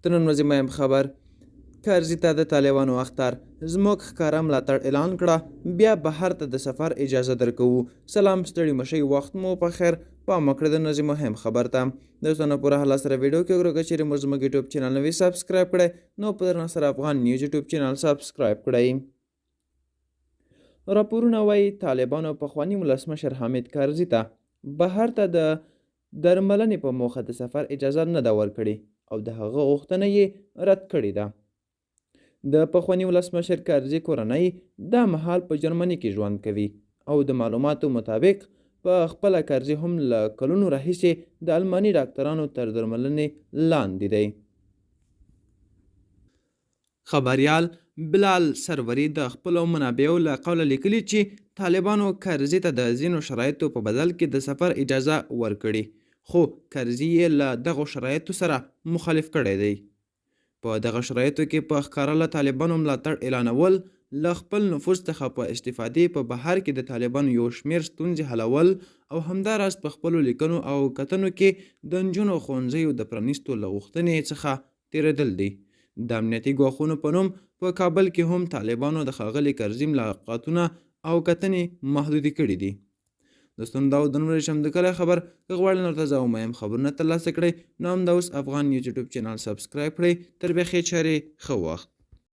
د نن ورځې مهم خبر، کرزي ته د طالبانو اخطار، زموږ ښکاره ملاتړ اعلان کړه، بیا بهر ته د سفر اجازه درکوو. سلام، ستړي مشئ، وخت مو په خیر. پام وکړئ د نن ورځې مهم خبر ته. دوستانو پوره حالا سره ویډیو کې وګورئ. که چیرې مو زموږ یوټیوب چینل نه وي سبسکرایب کړی نو په درنښت سره افغان نیوز یوټیوب چینل سبسکرایب کړئ. راپورونه وایي طالبانو پخواني ولسمشر حامد کرزي ته بهر ته د درملنې په موخه د سفر اجازه نه ده ورکړې او د هغه غوښتنه یې رد کړې ده. د پخواني ولسمشر کرزي کورنۍ دا مهال په جرمني کې ژوند کوي او د معلوماتو مطابق په خپله کرزي هم له کلونو راهیسې د الماني ډاکترانو تر درملنې لاندې دی. خبریال بلال سروري د خپلو منابعو له قوله لیکلي چې طالبانو کرزي ته د ځینو شرایطو په بدل کې د سفر اجازه ورکړې، خو کرزي یې له دغو شرایطو سره مخالف کړی دی. په دغه شرایطو کې په ښکاره له طالبانو ملاتړ اعلانول، له خپل نفوذ څخه په استفادې په بهر کې د طالبانو یو شمېر ستونزې حلول او همداراز په خپلو لیکنو او کتنو کې د نجونو ښوونځیو د پرانیستو له غوښتنې څخه تېرېدل دي. د امنیتي ګواښونو په نوم په کابل کې هم طالبانو د ښاغلي کرزي ملاقاتونه او کتنې محدودې کړې دي. دوستانو دا و د نن ورځې چمتو کړی خبر. که غواړئ نور تازه او مهم خبرونه ترلاسه کړئ نو همدا اوس افغان نیوز یوټیوب چینل سبسکرایب کړئ. تر بیا ښې چارې، ښه وخت.